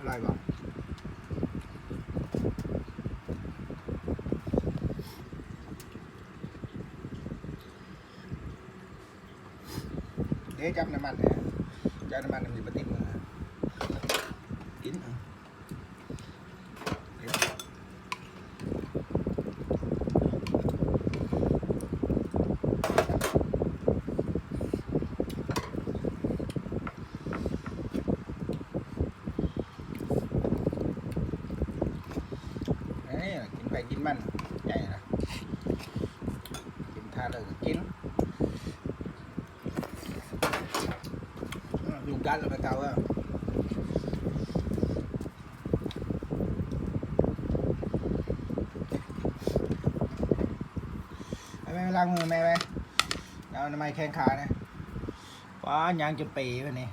ໄດ້ບໍ່? ເດ້ ຈັບນ້ຳມັນແດ່ ຈັບນ້ຳມັນມັນຊິບໍ່ຕິດມື ກິນ ເອີ ກິນໃຜກິນມັນ ໃຫຍ່ນະ ກິນທານແລ້ວກໍກິນ ອືມ ຍຸງກັດແລ້ວໄປເຕົາແລ້ວ ໄປ ໄປລ້າງມືແມ່ໄປ ເອົາອະນາໄມແຂ້ງຂານະ ປ້າ ຍ່າງຈົນເປບາດນີ້.